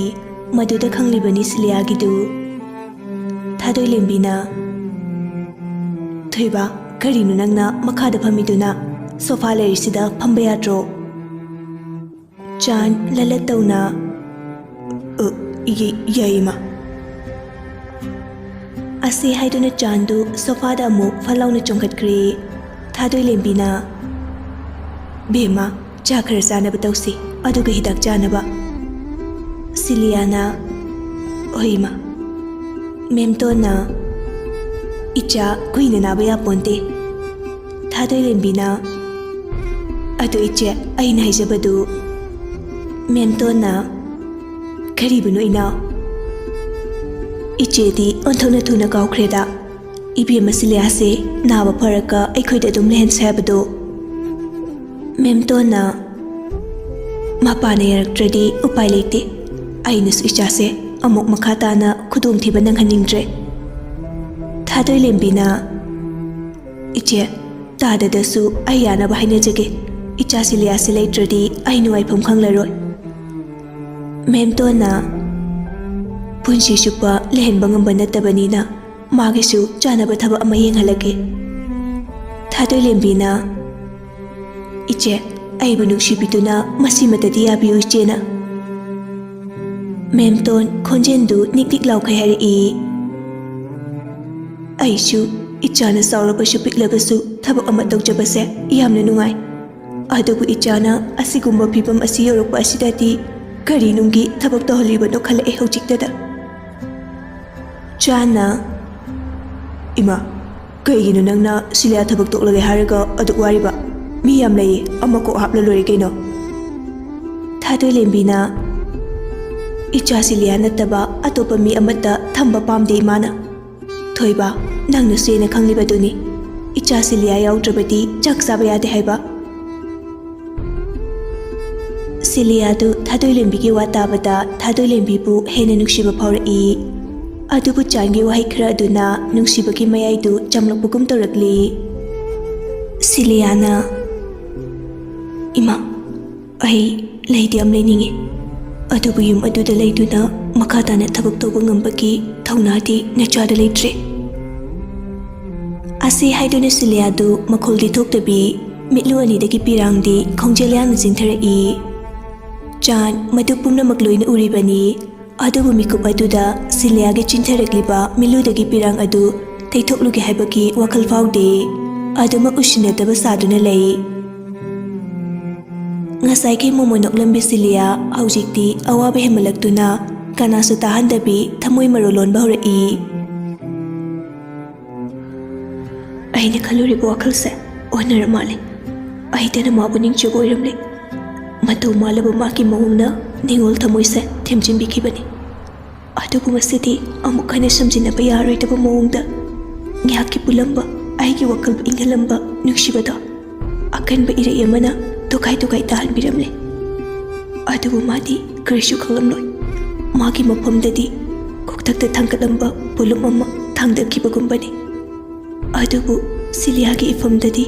ꯃꯗꯨꯗ ꯈꯪꯂꯤꯕꯅꯤ ꯁꯤꯂꯤꯌꯥꯒꯤꯗꯨ꯫ ꯊꯥꯗꯣꯏꯂꯦꯝꯕꯤꯅ, "ꯊꯣꯏꯕ, ꯀꯔꯤꯅꯣ ꯅꯪꯅ ꯃꯈꯥꯗ ꯐꯝꯃꯤꯗꯨꯅ? ꯁꯣꯐꯥ ꯂꯩꯔꯤꯁꯤꯗ ꯐꯝꯕ ꯌꯥꯗ꯭ꯔꯣ?" ꯆꯥꯟ ꯂꯂꯠ ꯇꯧꯅ, "ꯑ, ꯌ-, ꯌꯥꯏ, ꯏꯃꯥ꯫" ꯑꯁꯤ ꯍꯥꯏꯗꯨꯅ ꯆꯥꯟꯗꯨ ꯁꯣꯐꯥꯗ ꯑꯃꯨꯛ ꯐꯠ ꯂꯥꯎꯅ ꯆꯣꯡꯈꯠꯈ꯭ꯔꯦ꯫ ꯊꯥꯗꯣꯏꯂꯦꯝꯕꯤꯅ, "ꯕꯦꯝꯃ, ꯆꯥ ꯈꯔ ꯆꯥꯅꯕ ꯇꯧꯁꯤ, ꯑꯗꯨꯒ ꯍꯤꯗꯥꯛ ꯆꯥꯅꯕ꯫" ꯁꯤꯂꯤꯌꯥꯅ, "ꯍꯣꯏ, ꯏꯃꯥ꯫" ꯃꯦꯝꯇꯣꯟꯅ, "ꯏꯆꯥ ꯀꯨꯏꯅ ꯅꯥꯕ ꯌꯥꯄꯣꯟꯇꯦ꯫" ꯊꯥꯗꯣꯏꯂꯦꯝꯕꯤꯅ, "ꯑꯗꯨ ꯏꯆꯦ, ꯑꯩꯅ ꯍꯥꯏꯖꯕꯗꯨ, ꯃꯦꯝꯇꯣꯟꯅ, "ꯀꯔꯤꯕꯨꯅꯣ ꯏꯅꯥꯎ? ꯏꯆꯦꯗꯤ ꯑꯣꯟꯊꯣꯛꯅ ꯊꯨꯅ ꯀꯥꯎꯈ꯭ꯔꯦꯗ꯫ ꯏꯕꯦꯝꯃ ꯁꯤꯂꯤꯌꯥꯁꯦ ꯅꯥꯕ ꯐꯔꯒ ꯑꯩꯈꯣꯏꯗ ꯑꯗꯨꯝ ꯂꯩꯍꯟꯁꯦ ꯍꯥꯏꯕꯗꯣ?" ꯃꯦꯝꯇꯣꯟꯅ, "ꯃꯄꯥꯅ ꯌꯥꯔꯛꯇ꯭ꯔꯗꯤ ꯎꯄꯥꯏ ꯂꯩꯇꯦ꯫ ꯑꯩꯅꯁꯨ ꯏꯆꯥꯁꯦ ꯑꯃꯨꯛ ꯃꯈꯥ ꯇꯥꯅ ꯈꯨꯗꯣꯡꯊꯤꯕ ꯅꯪꯍꯟꯅꯤꯡꯗ꯭ꯔꯦ꯫" ꯊꯥꯗꯣꯏꯂꯦꯝꯕꯤꯅ, "ꯏꯆꯦ, ꯇꯥꯗꯗꯁꯨ ꯑꯩ ꯌꯥꯅꯕ ꯍꯥꯏꯅꯖꯒꯦ꯫ ꯏꯆꯥ ꯁꯤꯂꯤꯌꯥꯁꯤ ꯂꯩꯇ꯭ꯔꯗꯤ ꯑꯩ ꯅꯨꯡꯉꯥꯏꯐꯝ ꯈꯪꯂꯔꯣꯏ꯫" ꯃꯦꯝꯇꯣꯟꯅ, "ꯄꯨꯟꯁꯤ ꯆꯨꯞꯄ ꯂꯩꯍꯟꯕ ꯉꯝꯕ ꯅꯠꯇꯕꯅꯤꯅ ꯃꯥꯒꯤꯁꯨ ꯆꯥꯅꯕ ꯊꯕꯛ ꯑꯃ ꯌꯦꯡꯍꯜꯂꯒꯦ꯫" ꯊꯥꯗꯣꯏꯂꯦꯝꯕꯤꯅ, "ꯏꯆꯦ, ꯑꯩꯕꯨ ꯅꯨꯡꯁꯤꯕꯤꯗꯨꯅ ꯃꯁꯤꯃꯇꯗꯤ ꯌꯥꯕꯤꯌꯨ ꯏꯆꯦꯅ꯫" ꯃꯦꯝꯇꯣꯟ ꯈꯣꯟꯖꯦꯜꯗꯨ ꯅꯤꯛ ꯅꯤꯛ ꯂꯥꯎꯈꯩ ꯍꯥꯏꯔꯛꯏ, "ꯑꯩꯁꯨ ꯏꯆꯥꯅ ꯆꯥꯎꯔꯕꯁꯨ ꯄꯤꯛꯂꯕꯁꯨ ꯊꯕꯛ ꯑꯃ ꯇꯧꯖꯕꯁꯦ ꯌꯥꯝꯅ ꯅꯨꯡꯉꯥꯏ꯫ ꯑꯗꯨꯕꯨ ꯏꯆꯥꯅ ꯑꯁꯤꯒꯨꯝꯕ ꯐꯤꯕꯝ ꯑꯁꯤ ꯌꯧꯔꯛꯄ ꯑꯁꯤꯗꯗꯤ ꯀꯔꯤ ꯅꯨꯡꯒꯤ ꯊꯕꯛ ꯇꯧꯍꯜꯂꯤꯕꯅꯣ ꯈꯜꯂꯛꯑꯦ ꯍꯧꯖꯤꯛꯇꯗ꯫" ꯆꯥꯟꯅ, "ꯏꯃꯥ, ꯀꯩꯒꯤꯅꯣ ꯅꯪꯅ ꯁꯤꯂꯤꯌꯥ ꯊꯕꯛ ꯇꯣꯛꯂꯒꯦ ꯍꯥꯏꯔꯒ ꯑꯗꯨꯛ ꯋꯥꯔꯤꯕ? ꯃꯤ ꯌꯥꯝ ꯂꯩꯌꯦ, ꯑꯃ ꯀꯣꯛ ꯍꯥꯞꯂ ꯂꯣꯏꯔꯦ ꯀꯩꯅꯣ꯫" ꯊꯥꯗꯣꯏꯂꯦꯝꯕꯤꯅ, "ꯏꯆꯥ ꯁꯤꯂꯤꯌꯥ ꯅꯠꯇꯕ ꯑꯇꯣꯞꯄ ꯃꯤ ꯑꯃꯠꯇ ꯊꯝꯕ ꯄꯥꯝꯗꯦ ꯏꯃꯥꯅ꯫ ꯊꯣꯏꯕ, ꯅꯪꯅꯁꯨ ꯍꯦꯟꯅ ꯈꯪꯂꯤꯕꯗꯨꯅꯤ, ꯏꯆꯥ ꯁꯤꯂꯤꯌꯥ ꯌꯥꯎꯗ꯭ꯔꯕꯗꯤ ꯆꯥꯛ ꯆꯥꯕ ꯌꯥꯗꯦ ꯍꯥꯏꯕ꯫" ꯁꯤꯂꯤꯌꯥꯗꯨ ꯊꯥꯗꯣꯏꯂꯦꯝꯕꯤꯒꯤ ꯋꯥ ꯇꯥꯕꯗ ꯊꯥꯗꯣꯏꯂꯦꯝꯕꯤꯕꯨ ꯍꯦꯟꯅ ꯅꯨꯡꯁꯤꯕ ꯐꯥꯎꯔꯛꯏ꯫ ꯑꯗꯨꯕꯨ ꯆꯥꯟꯒꯤ ꯋꯥꯍꯩ ꯈꯔ ꯑꯗꯨꯅ ꯅꯨꯡꯁꯤꯕꯒꯤ ꯃꯌꯥꯏꯗꯨ ꯆꯝꯂꯛꯄꯒꯨꯝ ꯇꯧꯔꯛꯂꯤ꯫ ꯁꯤꯂꯤꯌꯥꯅ, "ꯏꯃꯥ, ꯑꯩ ꯂꯩꯗꯤ ꯌꯥꯝ ꯂꯩꯅꯤꯡꯉꯤ, ꯑꯗꯨꯕꯨ ꯌꯨꯝ ꯑꯗꯨꯗ ꯂꯩꯗꯨꯅ ꯃꯈꯥ ꯇꯥꯅ ꯊꯕꯛ ꯇꯧꯕ ꯉꯝꯕꯒꯤ ꯊꯧꯅꯥꯗꯤ ꯅꯆꯥꯗ ꯂꯩꯇ꯭ꯔꯦ꯫" ꯑꯁꯤ ꯍꯥꯏꯗꯨꯅ ꯁꯤꯂꯤꯌꯥꯗꯨ ꯃꯈꯣꯜꯗꯤ ꯊꯣꯛꯇꯕꯤ, ꯃꯤꯠꯂꯨ ꯑꯅꯤꯗꯒꯤ ꯄꯤꯔꯥꯡꯗꯤ ꯈꯣꯡꯖꯦꯜ ꯌꯥꯡꯅ ꯆꯤꯟꯊꯔꯛꯏ꯫ ꯆꯥꯟ ꯃꯗꯨ ꯄꯨꯝꯅꯃꯛ ꯂꯣꯏꯅ ꯎꯔꯤꯕꯅꯤ꯫ ꯑꯗꯨꯕꯨ ꯃꯤꯀꯨꯞ ꯑꯗꯨꯗ ꯁꯤꯂꯤꯌꯥꯒꯤ ꯆꯤꯟꯊꯔꯛꯂꯤꯕ ꯃꯤꯠꯂꯨꯗꯒꯤ ꯄꯤꯔꯥꯡ ꯑꯗꯨ ꯇꯩꯊꯣꯛꯂꯨꯒꯦ ꯍꯥꯏꯕꯒꯤ ꯋꯥꯈꯜ ꯐꯥꯎꯗꯦ꯫ ꯑꯗꯨꯃꯛ ꯎꯁꯤꯟꯅꯗꯕ ꯁꯥꯗꯨꯅ ꯂꯩ꯫ ꯉꯁꯥꯏꯒꯤ ꯃꯣꯃꯣ ꯅꯣꯛꯂꯝꯕꯤ ꯁꯤꯂꯤꯌꯥ ꯍꯧꯖꯤꯛꯇꯤ ꯑꯋꯥꯕ ꯍꯦꯟꯃꯜꯂꯛꯇꯨꯅ ꯀꯅꯥꯁꯨ ꯇꯥꯍꯟꯗꯕꯤ ꯊꯃꯣꯏ ꯃꯔꯣ ꯂꯣꯟꯕ ꯍꯧꯔꯛꯏ꯫ "ꯑꯩꯅ ꯈꯜꯂꯨꯔꯤꯕ ꯋꯥꯈꯜꯁꯦ ꯑꯣꯟꯅꯔ ꯃꯥꯜꯂꯦ꯫ ꯑꯩꯗꯅ ꯃꯥꯕꯨ ꯅꯤꯡꯆꯨꯕ ꯑꯣꯏꯔꯝꯂꯦ꯫ ꯃꯇꯧ ꯃꯥꯜꯂꯕ ꯃꯥꯒꯤ ꯃꯑꯣꯡꯅ ꯅꯤꯉꯣꯜ ꯊꯃꯣꯏꯁꯦ ꯊꯦꯝꯖꯤꯟꯕꯤꯈꯤꯕꯅꯤ꯫ ꯑꯗꯨꯕꯨ ꯉꯁꯤꯗꯤ ꯑꯃꯨꯛ ꯍꯟꯅ ꯁꯝꯖꯤꯟꯅꯕ ꯌꯥꯔꯣꯏꯗꯕ ꯃꯑꯣꯡꯗ ꯉꯥꯏꯍꯥꯛꯀꯤ ꯄꯨꯜꯂꯝꯕ ꯑꯩꯒꯤ ꯋꯥꯈꯜꯕꯨ ꯏꯪꯍꯜꯂꯝꯕ ꯅꯨꯡꯁꯤꯕꯗꯣ ꯑꯀꯟꯕ ꯏꯔꯩ ꯑꯃꯅ ꯇꯣꯈꯥꯏ ꯇꯣꯈꯥꯏ ꯇꯥꯍꯟꯕꯤꯔꯝꯂꯦ꯫ ꯑꯗꯨꯕꯨ ꯃꯥꯗꯤ ꯀꯔꯤꯁꯨ ꯈꯪꯂꯝꯂꯣꯏ꯫ ꯃꯥꯒꯤ ꯃꯐꯝꯗꯗꯤ ꯀꯣꯛꯊꯛꯇ ꯊꯥꯡꯒꯠꯂꯝꯕ ꯄꯣꯠꯂꯨꯝ ꯑꯃ ꯊꯥꯡꯗꯈꯤꯕꯒꯨꯝꯕꯅꯤ꯫ ꯑꯗꯨꯕꯨ ꯁꯤꯂꯤꯌꯥꯒꯤ ꯏꯐꯝꯗꯗꯤ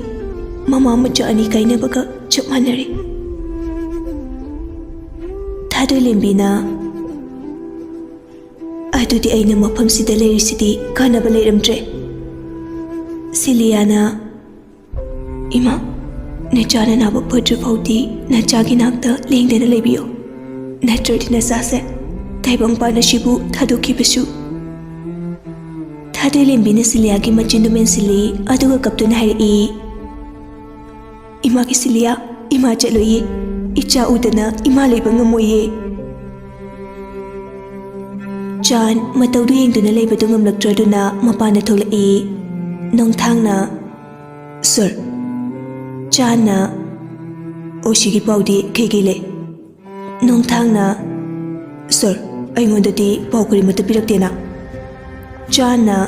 ꯃꯃꯥ ꯃꯆꯥ ꯑꯅꯤ ꯀꯥꯏꯅꯕꯒ ꯆꯞ ꯃꯥꯟꯅꯔꯦ꯫ ꯊꯥꯗꯣꯏꯂꯦꯝꯕꯤꯅ, "ꯑꯗꯨꯗꯤ ꯑꯩꯅ ꯃꯐꯝꯁꯤꯗ ꯂꯩꯔꯤꯁꯤꯗꯤ ꯀꯥꯟꯅꯕ ꯂꯩꯔꯝꯗ꯭ꯔꯦ꯫" ꯁꯤꯂꯤꯌꯥꯅ, "ꯏꯃꯥ, ꯅꯆꯥ ꯅꯅꯥꯕ ꯐꯗ꯭ꯔꯤ ꯐꯥꯎꯗꯤ ꯅꯆꯥꯒꯤ ꯅꯥꯛꯇ ꯂꯦꯡꯗꯅ ꯂꯩꯕꯤꯌꯨ꯫ ꯅꯠꯇ꯭ꯔꯗꯤ ꯅꯆꯥꯁꯦ ꯇꯥꯏꯕꯪꯄꯥꯟ ꯑꯁꯤꯕꯨ ꯊꯥꯗꯣꯛꯈꯤꯕꯁꯨ꯫" ꯊꯥꯗꯣꯏꯂꯦꯝꯕꯤꯅ ꯁꯤꯂꯤꯌꯥꯒꯤ ꯃꯆꯤꯟꯗꯨ ꯃꯦꯟꯁꯤꯜꯂꯤ, ꯑꯗꯨꯒ ꯀꯞꯇꯨꯅ ꯍꯥꯏꯔꯛꯏ, "ꯏꯃꯥꯒꯤ ꯁꯤꯂꯤꯌꯥ, ꯏꯃꯥ ꯆꯠꯂꯣꯏꯌꯦ꯫ ꯏꯆꯥ ꯎꯗꯅ ꯏꯃꯥ ꯂꯩꯕ ꯉꯝꯃꯣꯏꯌꯦ꯫" ꯆꯥꯟ ꯃꯇꯧꯗꯨ ꯌꯦꯡꯗꯨꯅ ꯂꯩꯕꯗꯨ ꯉꯝꯂꯛꯇ꯭ꯔꯗꯨꯅ ꯃꯄꯥꯟꯗ ꯊꯣꯛꯂꯛꯏ꯫ ꯅꯣꯡꯊꯥꯡꯅ, "ꯁꯔ꯫" ꯆꯥꯟꯅ, "ꯑꯣꯁꯤꯒꯤ ꯄꯥꯎꯗꯤ ꯀꯩꯀꯩ ꯂꯩ?" ꯅꯣꯡꯊꯥꯡꯅ, "ꯁꯔ, ꯑꯩꯉꯣꯟꯗꯗꯤ ꯄꯥꯎ ꯀꯔꯤꯃꯠꯇ ꯄꯤꯔꯛꯇꯦꯅ꯫" ꯆꯥꯟꯅ,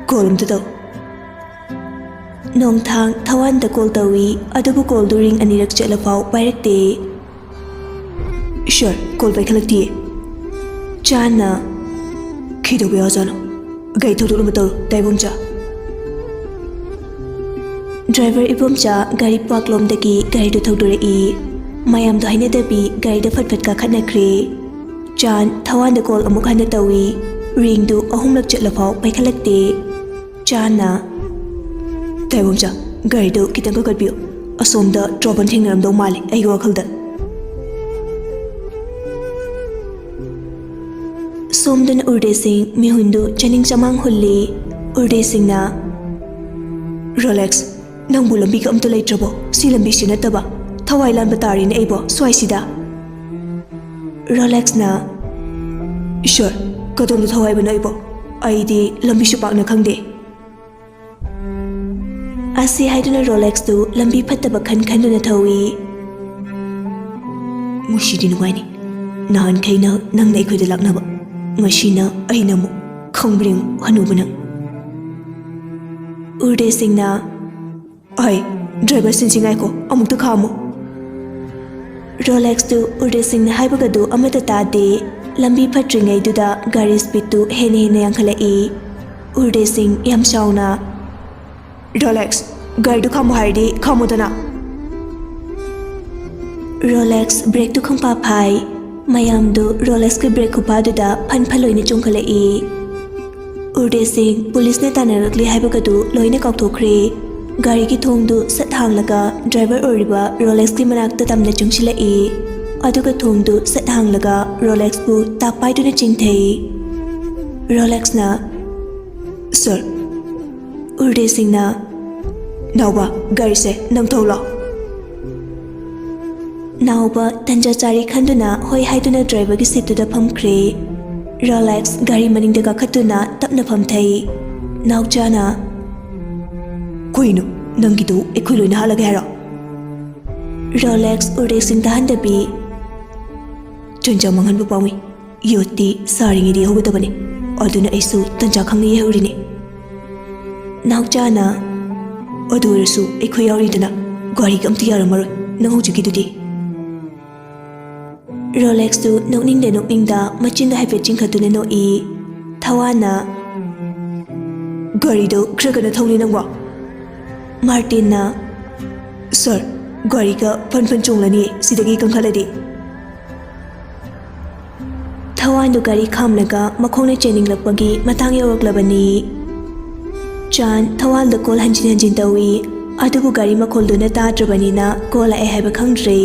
"ꯀꯣꯜ ꯑꯝꯇ ꯇꯧ꯫" ꯅꯣꯡꯊꯥꯡ ꯊꯋꯥꯟꯗ ꯀꯣꯜ ꯇꯧꯏ, ꯑꯗꯨꯕꯨ ꯀꯣꯜꯗꯨ ꯔꯤꯡ ꯑꯅꯤꯔꯛ ꯆꯠꯂꯐꯥꯎ ꯄꯥꯏꯔꯛꯇꯦ꯫ "Sir, call ꯄꯥꯏꯈꯠꯂꯛꯇꯤꯌꯦ꯫" ꯆꯥꯟꯅ, "ꯀꯩꯗꯧꯕ ꯌꯥꯎꯖꯥꯠꯅꯣ? ꯒꯥꯔꯤ ꯊꯧꯗꯣꯛꯅꯕ ꯇꯧꯔꯣ, ꯇꯥꯏꯕꯣꯝꯆꯥ꯫" ꯗ꯭ꯔꯥꯏꯚꯔ ꯏꯕꯣꯝꯆꯥ ꯒꯥꯔꯤ ꯄꯥꯔꯛ ꯂꯣꯝꯗꯒꯤ ꯒꯥꯔꯤꯗꯨ ꯊꯧꯗꯣꯔꯛꯏ꯫ ꯃꯌꯥꯝꯗꯣ ꯍꯥꯏꯅꯗꯕꯤ ꯒꯥꯔꯤꯗ ꯐꯠ ꯐꯠ ꯀꯥꯈꯠꯅꯈ꯭ꯔꯦ꯫ ꯆꯥꯟ ꯊꯋꯥꯟꯗ ꯀꯣꯜ ꯑꯃꯨꯛ ꯍꯟꯅ ꯇꯧꯏ꯫ ꯔꯤꯡꯗꯨ ꯑꯍꯨꯝꯂꯛ ꯆꯠꯂꯐꯥꯎ ꯄꯥꯏꯈꯠꯂꯛꯇꯦ꯫ ꯆꯥꯟꯅ, "ꯇꯥꯏꯕꯣꯝꯆꯥ, ꯒꯥꯔꯤꯗꯨ ꯈꯤꯇꯪ ꯀꯛꯈꯠꯄꯤꯌꯨ꯫ ꯑꯁꯣꯝꯗ ꯇ꯭ꯔꯣꯕꯜ ꯊꯦꯡꯅꯔꯝꯗꯧ ꯃꯥꯜꯂꯤ ꯑꯩꯒꯤ ꯋꯥꯈꯜꯗ꯫" ꯁꯣꯝꯗꯅ ꯎꯔꯗꯦꯁꯤꯡ ꯃꯤꯍꯨꯟꯗꯨ ꯆꯅꯤꯡ ꯆꯃꯥꯡ ꯍꯨꯜꯂꯤ꯫ ꯎꯔꯗꯦꯁꯤꯡꯅ, "ꯔꯣꯂꯦꯛꯁ, ꯅꯪꯕꯨ ꯂꯝꯕꯤꯒ ꯑꯝꯇ ꯂꯩꯇ꯭ꯔꯕꯣ? ꯁꯤ ꯂꯝꯕꯤꯁꯤ ꯅꯠꯇꯕ꯫ ꯊꯋꯥꯏ ꯂꯥꯟꯕ ꯇꯥꯔꯦꯅꯦ ꯑꯩꯕꯣ ꯁ꯭ꯋꯥꯏꯁꯤꯗ꯫" ꯔꯣꯂꯦꯛꯁꯅ, "ꯏꯁꯣꯔ, ꯀꯗꯣꯝꯗ ꯊꯧ ꯍꯥꯏꯕꯅꯣ ꯑꯩꯕꯣ? ꯑꯩꯗꯤ ꯂꯝꯕꯤꯁꯨ ꯄꯥꯛꯅ ꯈꯪꯗꯦ꯫" ꯑꯁꯤ ꯍꯥꯏꯗꯨꯅ ꯔꯣꯂꯦꯛꯁꯇꯨ ꯂꯝꯕꯤ ꯐꯠꯇꯕ ꯈꯟ ꯈꯟꯗꯨꯅ ꯊꯧꯏ꯫ ꯉꯁꯤꯗꯤ ꯅꯨꯡꯉꯥꯏꯅꯤ꯫ ꯅꯍꯥꯟꯈꯩꯅ ꯅꯪꯅ ꯑꯩꯈꯣꯏꯗ ꯂꯥꯛꯅꯕ, ꯉꯁꯤꯅ ꯑꯩꯅ ꯑꯃꯨꯛ꯫ ꯈꯪꯕ꯭ꯔꯥ ꯌꯦꯡꯉꯨ, ꯍꯅꯨꯕ ꯅꯪ꯫ ꯎꯔꯗꯦ ꯁꯤꯡꯅ, "ꯑꯩ, ꯗ꯭ꯔꯥꯏꯚꯔ ꯁꯤꯟꯁꯤ, ꯉꯥꯏꯈꯣ, ꯑꯃꯨꯛꯇ ꯈꯥꯝꯃꯨ꯫" ꯔꯣꯂꯦꯛꯁꯇꯨ ꯎꯔꯗꯦ ꯁꯤꯡꯅ ꯍꯥꯏꯕꯒꯗꯨ ꯑꯃꯠꯇ ꯇꯥꯗꯦ꯫ ꯂꯝꯕꯤ ꯐꯠꯇ꯭ꯔꯤꯉꯩꯗꯨꯗ ꯒꯥꯔꯤ ꯁ꯭ꯄꯤꯗꯇꯨ ꯍꯦꯟꯅ ꯍꯦꯟꯅ ꯌꯥꯡꯈꯠꯂꯛꯏ꯫ ꯎꯔꯗꯦ ꯁꯤꯡ ꯌꯥꯝ ꯁꯥꯎꯅ, "ꯔꯣꯂꯦꯛꯁ, ꯒꯥꯔꯤꯗꯨ ꯈꯥꯝꯃꯨ ꯍꯥꯏꯔꯗꯤ ꯈꯥꯝꯃꯨꯗꯅ꯫" ꯔꯣꯂꯦꯛꯁ ꯕ꯭ꯔꯦꯛꯇꯨ ꯈꯪꯐꯥ ꯐꯥꯏ꯫ ꯃꯌꯥꯝꯗꯨ ꯔꯣꯂꯦꯛꯁꯀꯤ ꯕ꯭ꯔꯦꯛ ꯈꯨꯐꯥꯗꯨꯗ ꯐꯟ ꯐꯟ ꯂꯣꯏꯅ ꯆꯣꯡꯈꯠꯂꯛꯏ꯫ ꯎꯔꯗꯦ ꯁꯤꯡ ꯄꯨꯂꯤꯁꯅ ꯇꯥꯟꯅꯔꯛꯂꯤ ꯍꯥꯏꯕꯒꯗꯨ ꯂꯣꯏꯅ ꯀꯥꯎꯊꯣꯛꯈ꯭ꯔꯦ꯫ ꯒꯥꯔꯤꯒꯤ ꯊꯣꯡꯗꯨ ꯁꯠ ꯍꯥꯡꯂꯒ ꯗ꯭ꯔꯥꯏꯚꯔ ꯑꯣꯏꯔꯤꯕ ꯔꯣꯂꯦꯛꯁꯀꯤ ꯃꯅꯥꯛꯇ ꯇꯝꯅ ꯆꯪꯁꯤꯜꯂꯛꯏ꯫ ꯑꯗꯨꯒ ꯊꯣꯡꯗꯨ ꯁꯠ ꯍꯥꯡꯂꯒ ꯔꯣꯂꯦꯛꯁꯄꯨ ꯇꯥꯛ ꯄꯥꯏꯗꯨꯅ ꯆꯤꯡꯊꯩ꯫ ꯔꯣꯂꯦꯛꯁꯅ, "ꯁꯔ꯫" ꯎꯔꯗꯦ ꯁꯤꯡꯅ, "ꯅꯥꯎꯕ, ꯒꯥꯔꯤꯁꯦ ꯅꯪ ꯊꯧꯂꯣ꯫" ꯅꯥꯎꯕ ꯇꯟꯖꯥ ꯆꯥꯔꯦ ꯈꯟꯗꯨꯅ ꯍꯣꯏ ꯍꯥꯏꯗꯨꯅ ꯗ꯭ꯔꯥꯏꯚꯔꯒꯤ ꯁꯤꯠꯇꯨꯗ ꯐꯝꯈ꯭ꯔꯦ꯫ ꯔꯣꯂꯦꯛꯁ ꯒꯥꯔꯤ ꯃꯅꯤꯡꯗ ꯀꯥꯈꯠꯇꯨꯅ ꯇꯞꯅ ꯐꯝꯊꯩ꯫ ꯅꯥꯎꯆꯥꯅ, "ꯀꯩꯅꯣ, ꯅꯪꯒꯤꯗꯨ ꯑꯩꯈꯣꯏ ꯂꯣꯏꯅ ꯍꯥꯠꯂꯒꯦ ꯍꯥꯏꯔꯣ?" ꯔꯣꯂꯦꯛꯁ ꯎꯔꯗꯦ ꯁꯤꯡ ꯇꯥꯍꯟꯗꯕꯤ, "ꯇꯟꯖꯥ ꯃꯥꯡꯍꯟꯕ ꯄꯥꯝꯃꯤ꯫ ꯌꯣꯠꯇꯤ ꯁꯥꯔꯤꯉꯩꯗ ꯍꯧꯒꯗꯕꯅꯤ, ꯑꯗꯨꯅ ꯑꯩꯁꯨ ꯇꯟꯖꯥ ꯈꯪꯅ ꯌꯩꯍꯧꯔꯤꯅꯤ꯫" ꯅꯥꯎꯆꯥꯅ, "ꯑꯗꯨ ꯑꯣꯏꯔꯁꯨ ꯑꯩꯈꯣꯏ ꯌꯥꯎꯔꯤꯗꯅ, ꯒꯥꯔꯤꯒ ꯑꯝꯇ ꯌꯥꯔꯝꯃꯔꯣꯏ ꯅꯪ ꯍꯧꯖꯤꯛꯀꯤꯗꯨꯗꯤ꯫" ꯔꯣꯂꯦꯛꯁꯇꯨ ꯅꯣꯛꯅꯤꯡꯗ ꯅꯣꯛꯅꯤꯡꯗ ꯃꯆꯤꯟꯗ ꯍꯥꯏꯐꯦꯠ ꯆꯤꯡꯈꯠꯇꯨꯅ ꯅꯣꯛꯏ꯫ ꯊꯋꯥꯟꯅ, "ꯒꯥꯔꯤꯗꯣ ꯈꯔ ꯀꯟꯅ ꯊꯧꯅꯦ ꯅꯪꯕꯣ꯫" ꯃꯥꯔꯇꯤꯟꯅ, "ꯁꯔ, ꯒꯥꯔꯤꯒ ꯐꯟ ꯐꯟ ꯆꯣꯡꯂꯅꯤ ꯁꯤꯗꯒꯤ ꯀꯟꯈꯠꯂꯗꯤ꯫" ꯊꯋꯥꯟꯗꯨ ꯒꯥꯔꯤ ꯈꯥꯝꯂꯒ ꯃꯈꯣꯡꯅ ꯆꯦꯟꯅꯤꯡꯂꯛꯄꯒꯤ ꯃꯇꯥꯡ ꯌꯧꯔꯛꯂꯕꯅꯤ꯫ ꯆꯥꯟ ꯊꯋꯥꯟꯗ ꯀꯣꯜ ꯍꯟꯖꯤꯟ ꯍꯟꯖꯤꯟ ꯇꯧꯏ, ꯑꯗꯨꯕꯨ ꯒꯥꯔꯤ ꯃꯈꯣꯜꯗꯨꯅ ꯇꯥꯗ꯭ꯔꯕꯅꯤꯅ ꯀꯣꯜ ꯂꯥꯛꯑꯦ ꯍꯥꯏꯕ ꯈꯪꯗ꯭ꯔꯦ꯫